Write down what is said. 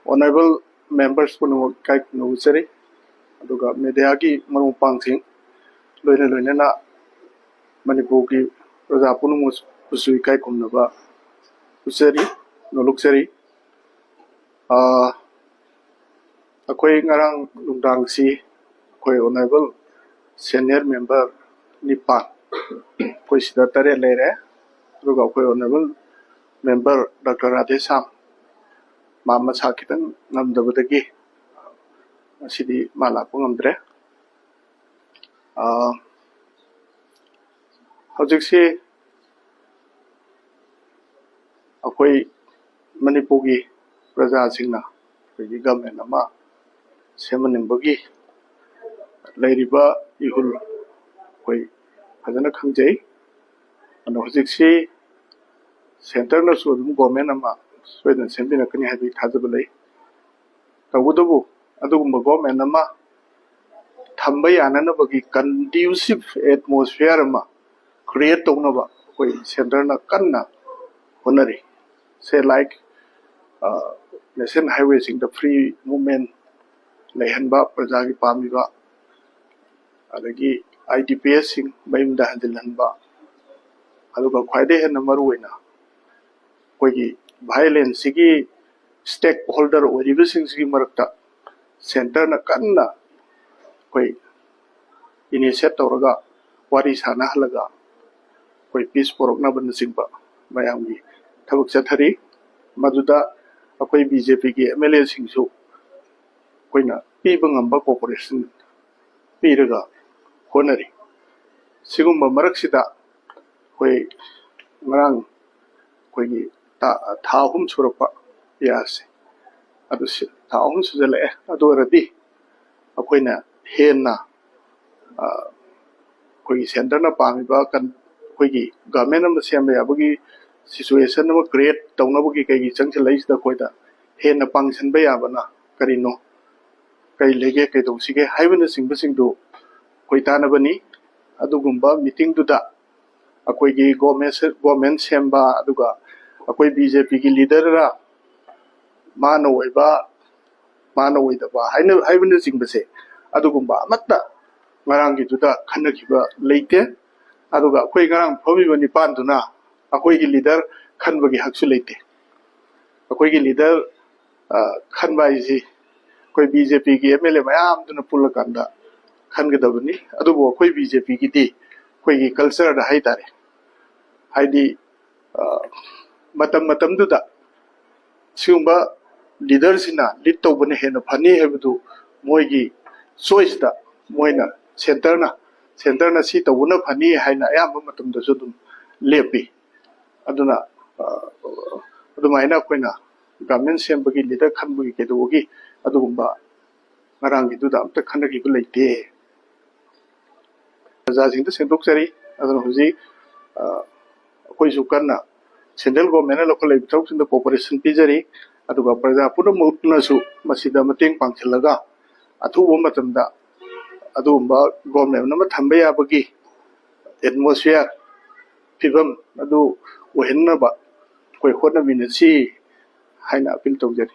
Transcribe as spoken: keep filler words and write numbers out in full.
Honourable members ꯄꯨꯝꯅꯃꯛ ꯏꯀꯥꯏ ꯈꯨꯝꯅꯕ ꯎꯠꯆꯔꯤ꯫ ꯑꯗꯨꯒ mediaꯒꯤ ꯃꯔꯨꯞ ꯃꯄꯥꯡꯁꯤꯡ, ꯂꯣꯏꯅ ꯂꯣꯏꯅꯅ ꯃꯅꯤꯄꯨꯔꯒꯤ ꯄ꯭ꯔꯖꯥ ꯄꯨꯝꯅꯃꯛꯄꯨꯁꯨ ꯏꯀꯥꯏ ꯈꯨꯝꯅꯕ ꯎꯠꯆꯔꯤ, ꯅꯣꯂꯨꯛꯆꯔꯤ꯫ ꯑꯥ, ꯑꯩꯈꯣꯏ ꯉꯔꯥꯡ ꯅꯨꯡꯗꯥꯡꯁꯤ ꯑꯩꯈꯣꯏ honourable senior member ꯅꯤꯄꯥꯟ, ꯑꯩꯈꯣꯏ ꯁꯤꯗ ꯇꯔꯦꯠ ꯂꯩꯔꯦ꯫ ꯑꯗꯨꯒ ꯑꯩꯈꯣꯏ honourable member Doctor ꯔꯥꯙꯦꯁ꯭ꯌꯥꯝ, ꯃꯥ ꯃꯁꯥ ꯈꯤꯇꯪ ꯉꯝꯗꯕꯗꯒꯤ ꯉꯁꯤꯗꯤ ꯃꯥ ꯂꯥꯛꯄ ꯉꯝꯗ꯭ꯔꯦ꯫ ꯑꯥ, ꯍꯧꯖꯤꯛꯁꯤ ꯑꯩꯈꯣꯏ ꯃꯅꯤꯄꯨꯔꯒꯤ ꯄ꯭ꯔꯖꯥꯁꯤꯡꯅ ꯑꯩꯈꯣꯏꯒꯤ government ꯑꯃ ꯁꯦꯝꯍꯟꯅꯤꯡꯕꯒꯤ ꯂꯩꯔꯤꯕ ꯏꯍꯨꯜ ꯑꯩꯈꯣꯏ ꯐꯖꯅ ꯈꯪꯖꯩ꯫ ꯑꯗꯣ ꯍꯧꯖꯤꯛꯁꯤ centreꯅꯁꯨ ꯑꯗꯨꯝ government ꯑꯃ ꯁꯣꯏꯗꯅ ꯁꯦꯝꯕꯤꯔꯛꯀꯅꯤ ꯍꯥꯏꯕꯒꯤ ꯊꯥꯖꯕ ꯂꯩ꯫ ꯇꯧꯕꯇꯕꯨ ꯑꯗꯨꯒꯨꯝꯕ government ꯑꯃ ꯊꯝꯕ ꯌꯥꯅꯅꯕꯒꯤ conducive atmosphere ꯑꯃ create ꯇꯧꯅꯕ ꯑꯩꯈꯣꯏ centreꯅ ꯀꯟꯅ ꯍꯣꯠꯅꯔꯤ꯫ Say like, uh, national highwayꯁꯤꯡꯗ free movement ꯂꯩꯍꯟꯕ, ꯄ꯭ꯔꯖꯥꯒꯤ ꯄꯥꯝꯃꯤꯕ, ꯑꯗꯒꯤ IDPsꯁꯤꯡ ꯃꯌꯨꯝꯗ ꯍꯟꯖꯤꯜꯍꯟꯕ, ꯑꯗꯨꯒ ꯈ꯭ꯋꯥꯏꯗꯒꯤ ꯍꯦꯟꯅ ꯃꯔꯨ ꯑꯣꯏꯅ ꯑꯩꯈꯣꯏꯒꯤ violenceꯁꯤꯒꯤ stakeholder ꯑꯣꯏꯔꯤꯕꯁꯤꯡꯁꯤꯒꯤ ꯃꯔꯛꯇ centreꯅ ꯀꯟꯅ ꯑꯩꯈꯣꯏ initiate ꯇꯧꯔꯒ ꯋꯥꯔꯤ ꯁꯥꯟꯅꯍꯜꯂꯒ ꯑꯩꯈꯣꯏ peace ꯄꯨꯔꯛꯅꯕꯅꯆꯤꯡꯕ ꯃꯌꯥꯝꯒꯤ ꯊꯕꯛ ꯆꯠꯊꯔꯤ꯫ ꯃꯗꯨꯗ ꯑꯩꯈꯣꯏ BJPꯒꯤ MLAꯁꯤꯡꯁꯨ ꯑꯩꯈꯣꯏꯅ ꯄꯤꯕ ꯉꯝꯕ cooperation ꯄꯤꯔꯒ ꯍꯣꯠꯅꯔꯤ꯫ ꯁꯤꯒꯨꯝꯕ ꯃꯔꯛꯁꯤꯗ ꯑꯩꯈꯣꯏ ꯉꯔꯥꯡ ꯑꯩꯈꯣꯏꯒꯤ ꯊꯥ, ꯊꯥ ꯑꯍꯨꯝ ꯁꯨꯔꯛꯄ ꯌꯥꯁꯦ, ꯑꯗꯨ ꯁꯤ-, ꯊꯥ ꯑꯍꯨꯝ ꯁꯨꯖꯜꯂꯛꯑꯦ꯫ ꯑꯗꯨ ꯑꯣꯏꯔꯗꯤ ꯑꯩꯈꯣꯏꯅ ꯍꯦꯟꯅ, ꯑ, ꯑꯩꯈꯣꯏꯒꯤ centreꯅ ꯄꯥꯝꯃꯤꯕ ꯀꯟ-, ꯑꯩꯈꯣꯏꯒꯤ government ꯑꯃ ꯁꯦꯝꯕ ꯌꯥꯕꯒꯤ situation ꯑꯃ create ꯇꯧꯅꯕꯒꯤ ꯀꯩꯒꯤ ꯆꯪꯁꯤꯜꯂꯛꯏꯁꯤꯗ ꯑꯩꯈꯣꯏꯗ ꯍꯦꯟꯅ ꯄꯥꯡꯁꯤꯟꯕ ꯌꯥꯕꯅ ꯀꯔꯤꯅꯣ, ꯀꯔꯤ ꯂꯩꯒꯦ, ꯀꯩꯗꯧꯁꯤꯒꯦ ꯍꯥꯏꯕꯅꯆꯤꯡꯕꯁꯤꯡꯗꯨ ꯑꯩꯈꯣꯏ ꯇꯥꯟꯅꯕꯅꯤ꯫ ꯑꯗꯨꯒꯨꯝꯕ meetingꯗꯨꯗ ꯑꯩꯈꯣꯏꯒꯤ government ꯁꯦ-, government ꯁꯦꯝꯕ, ꯑꯗꯨꯒ ꯑꯩꯈꯣꯏ BJPꯒꯤ leaderꯔ ꯃꯥꯅ ꯑꯣꯏꯕ, ꯃꯥꯅ ꯑꯣꯏꯗꯕ ꯍꯥꯏꯅ, ꯍꯥꯏꯕꯅꯆꯤꯡꯕꯁꯦ, ꯑꯗꯨꯒꯨꯝꯕ ꯑꯃꯠꯇ ꯉꯔꯥꯡꯒꯤꯗꯨꯗ ꯈꯟꯅꯈꯤꯕ ꯂꯩꯇꯦ꯫ ꯑꯗꯨꯒ ꯑꯩꯈꯣꯏ ꯉꯔꯥꯡ ꯐꯝꯃꯤꯕ ꯅꯤꯄꯥꯟꯗꯨꯅ ꯑꯩꯈꯣꯏꯒꯤ ꯂꯤꯗꯔ ꯈꯟꯕꯒꯤ ꯍꯛꯁꯨ ꯂꯩꯇꯦ꯫ ꯑꯩꯈꯣꯏꯒꯤ ꯂꯤꯗꯔ, ꯑ, ꯈꯟꯕ ꯍꯥꯏꯁꯤ ꯑꯩꯈꯣꯏ ꯕꯤ ꯖꯦ ꯄꯤꯒꯤ ꯑꯦꯝ ꯑꯦꯜ ꯑꯦ ꯃꯌꯥꯝꯗꯨꯅ ꯄꯨꯜꯂꯀꯥꯟꯗ ꯈꯟꯒꯗꯕꯅꯤ꯫ ꯑꯗꯨꯕꯨ ꯑꯩꯈꯣꯏ ꯕꯤ ꯖꯦ ꯄꯤꯒꯤꯗꯤ ꯑꯩꯈꯣꯏꯒꯤ ꯀꯜꯆꯔꯗ ꯍꯥꯏꯇꯥꯔꯦ, ꯍꯥꯏꯗꯤ, ꯑ, ꯃꯇꯝ ꯃꯇꯝꯗꯨꯗ ꯁꯤꯒꯨꯝꯕ ꯂꯤꯗꯔꯁꯤꯅ ꯂꯤꯗ ꯇꯧꯕꯅ ꯍꯦꯟꯅ ꯐꯅꯤ ꯍꯥꯏꯕꯗꯨ ꯃꯣꯏꯒꯤ ꯆꯣꯏꯁꯇ, ꯃꯣꯏꯅ, ꯁꯦꯟꯇꯔꯅ, ꯁꯦꯟꯇꯔꯅ ꯁꯤ ꯇꯧꯕꯅ ꯐꯅꯤ ꯍꯥꯏꯅ ꯑꯌꯥꯝꯕ ꯃꯇꯝꯗꯁꯨ ꯑꯗꯨꯝ ꯂꯦꯞꯄꯤ꯫ ꯑꯗꯨꯅ, ꯑ, ꯑꯗꯨꯃꯥꯏꯅ ꯑꯩꯈꯣꯏꯅ ꯒꯚꯔꯟꯃꯦꯟ ꯁꯦꯝꯕꯒꯤ, ꯂꯤꯗꯔ ꯈꯟꯕꯒꯤ, ꯀꯩꯗꯧꯕꯒꯤ ꯑꯗꯨꯒꯨꯝꯕ ꯉꯔꯥꯡꯒꯤꯗꯨꯗ ꯑꯝꯇ ꯈꯟꯅꯈꯤꯕ ꯂꯩꯇꯦ꯫ ꯄ꯭ꯔꯖꯥꯁꯤꯡꯗ ꯁꯦꯡꯗꯣꯛꯆꯔꯤ꯫ ꯑꯗꯨꯅ ꯍꯧꯖꯤꯛ, ꯑ, ꯑꯩꯈꯣꯏꯁꯨ ꯀꯟꯅ ꯁꯦꯟꯇ꯭ꯔꯦꯜ ꯒꯣꯔꯃꯦꯟꯅ ꯂꯧꯈꯠꯂꯛꯏꯕ ꯊꯕꯛꯁꯤꯡꯗ ꯀꯣꯑꯣꯄꯔꯦꯁꯟ ꯄꯤꯖꯔꯤ꯫ ꯑꯗꯨꯒ ꯄ꯭ꯔꯖꯥ ꯄꯨꯝꯅꯃꯛꯅꯁꯨ ꯃꯁꯤꯗ ꯃꯇꯦꯡ ꯄꯥꯡꯁꯤꯜꯂꯒ ꯑꯊꯨꯕ ꯃꯇꯝꯗ ꯑꯗꯨꯒꯨꯝꯕ ꯒꯣꯔꯃꯦꯟ ꯑꯃ ꯊꯝꯕ ꯌꯥꯕꯒꯤ ꯑꯦꯠꯃꯣꯁꯐꯤꯌꯔ, ꯐꯤꯕꯝ ꯑꯗꯨ ꯑꯣꯏꯍꯟꯅꯕ ꯑꯩꯈꯣꯏ ꯍꯣꯠꯅꯃꯤꯟꯅꯁꯤ ꯍꯥꯏꯅ ꯑꯄꯤꯜ ꯇꯧꯖꯔꯤ꯫